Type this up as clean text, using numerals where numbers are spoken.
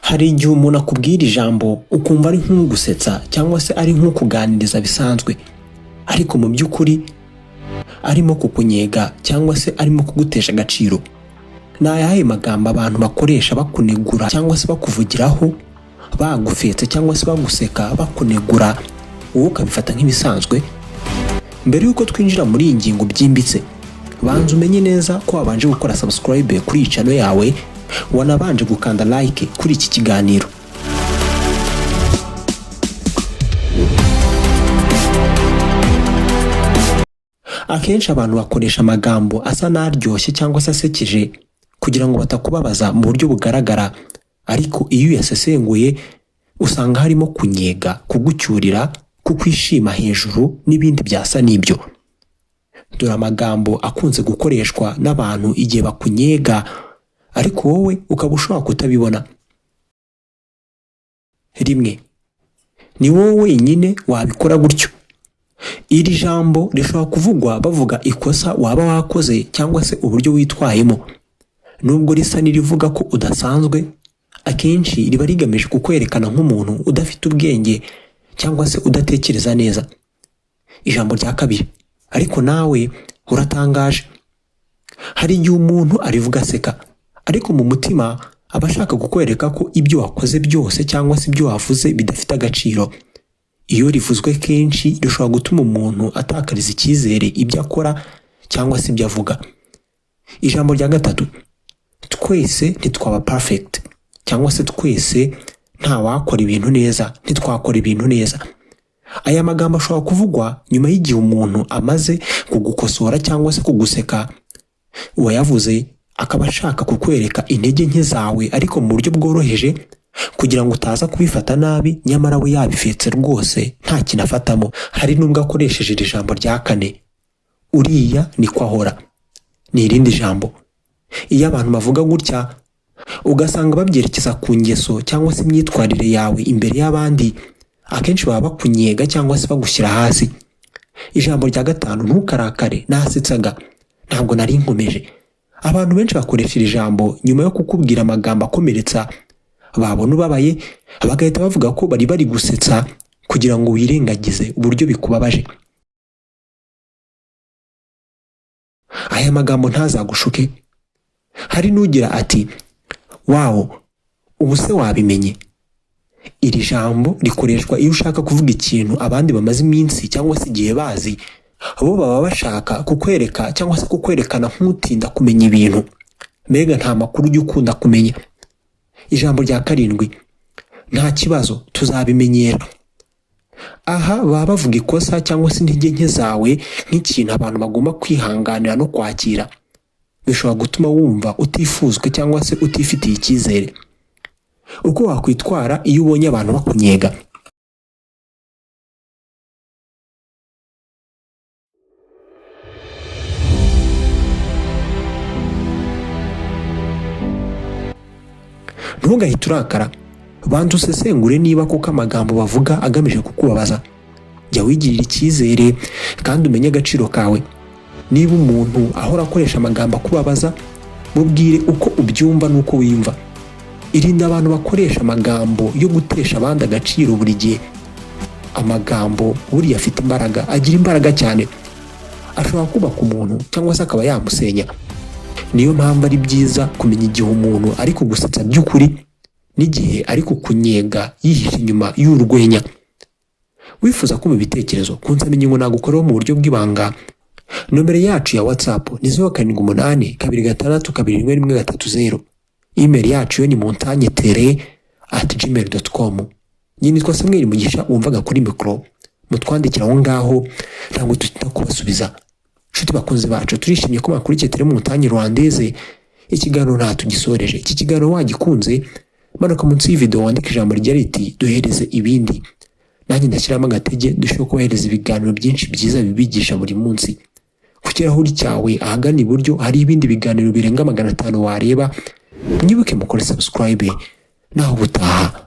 Hari igihe umuntu akubwira ijambo ukumva ari nk'ugusetsa cyangwa se ari nk'ukuganiriza bisanzwe, ariko mu by'ukuri arimo kukunyega cyangwa se arimo kugutesha agaciro. Ni ayahe magambo abantu bakoresha bakunegura cyangwa se bakuvugiraho, bagufetse cyangwa se baguseka, bakunegura, wowe ukabifata nk'ibisanzwe? Mbere y'uko twinjira muri iyi ngingo byimbitse, banza umenye neza ko wabanje gukora subscribe kuri iyi channel yawe, wanabanje gukanda like kuri iki kiganiro. Akenshi abantu bakoresha amagambo asa n'aryoshye cyangwa se asekeje kugira ngo batakubabaza mu buryo bugaragara, ariko iyo uyasesenguye usanga harimo kunyega, kugucyurira, kukwishima hejuru n'ibindi byasa n'ibyo. Dore amagambo akunze gukoreshwa n'abantu igihe bakunyega, ariko wowe ukaba ushobora kutabibona. Rimwe, ni wowe wenyine wabikora gutyo. Iri jambo rishobora kuvugwa bavuga ikosa waba wakoze cyangwa se uburyo witwayemo. Nubwo risa n'irivuga ko udasanzwe, akenshi riba rigamije kukwerekana nk'umuntu udafite ubwenge cyangwa se udatekereza neza. Ijambo rya kabiri, ariko nawe uratangaje. Hari igihe umuntu arivuga aseka, ariko mu mutima aba ashaka kukwereka ko ibyo wakoze byose cyangwa se ibyo wavuze bidafite agaciro. Iyo rivuzwe kenshi rishobora gutuma umuntu atakariza icyizere ibyo akora cyangwa se ibyo avuga. Ijambo rya gatatu, twese ntitwaba perfect cyangwa se twese ntawakora ibintu neza, ntitwakora ibintu neza. Aya magambo ashobora kuvugwa nyuma y'igihe umuntu amaze kugukosora cyangwa se kuguseka, uwayavuze akaba ashaka kukwereka intege nke zawe ariko mu buryo bworoheje kugira ngo utaza kubifata nabi, nyamara we yabifetse rwose nta kintu afatamo. Hari n'ubwo akoresheje iri jambo rya kane, uriya niko ahora. Ni irindi jambo. Iyo abantu bavuga gutya ugasanga babyerekeza ku ngeso cyangwa se imyitwarire yawe imbere y'abandi, akenshi baba bakunyega cyangwa se bagushyira hasi. Ijambo rya gatanu, ntukarakare, nasetsaga, ntabwo nari nkomeje. Abantu benshi bakoresha iri jambo nyuma yo kukubwira amagambo akomeretsa, babona ubabaye bagahita bavuga ko bari bari gusetsa kugira ngo wirengagize uburyo bikubabaje. Aya magambo ntazagushuke. Hari n'ugira ati wawo, ubu se wabimenye? Iri jambo rikoreshwa iyo ushaka kuvuga ikintu abandi bamaze iminsi cyangwa se igihe bazi, bo baba bashaka kukwereka cyangwa se kukwerekana nk'utinda kumenya ibintu, mbega nta makuru ujya ukunda kumenya. Ijambo rya karindwi, nta kibazo, tuzabimenyera. Aha baba bavuga ikosa cyangwa se intege nke zawe nk'ikintu abantu bagomba kwihanganira no kwakira. Bishobora gutuma wumva utifuzwa cyangwa se utifitiye icyizere. Uko wakwitwara iyo ubonye abantu bakunyega. Ntugahite urakara, banza usesengure niba koko amagambo bavuga agamije kukubabaza. Jya wigirira icyizere kandi umenye agaciro kawe. Niba umuntu ahora akoresha amagambo akubabaza, mubwire uko ubyumva n'uko wiyumva. Irinde abantu bakoresha amagambo yo gutesha abandi agaciro buri gihe. Amagambo buriya afite imbaraga, agira imbaraga cyane, ashobora kubaka umuntu cyangwa se akaba yamusenya. Niyo mpamvu ari byiza kumenya igihe umuntu ari kugusetsa by'ukuri n'igihe ari kukunyega yihishe inyuma y'urwenya. Wifuza kumva ibitekerezo ku nsabingingo nagukoraho mu buryo bw'ibanga, nomero yacu ya WhatsApp ni 078 2 6 2 1 1 3 0. Email yacu yo ni montagnetele@gmail.com. Njye nitwa Samuel Mugisha wumvaga kuri mikoro, mutwandikira aho ngaho ntabwo dutinda kubasubiza. Nshuti bakunzi bacu, turishimye ko mwakurikiye Tele Montagne Rwandaise. Ikiganiro nta tugisoreje. Iki kiganiro wagikunze, manuka munsi y'ivideo wandike ijambo rigira riti duhereze ibindi. Nanjye ndashyiramo agatege dushobora kubahereza ibiganiro byinshi byiza bibigisha buri munsi. Ku kirahuri cyawe ahagana iburyo hari ibindi biganiro birenga 500 wareba. Mwibuke mukore subscribe, naho ubutaha.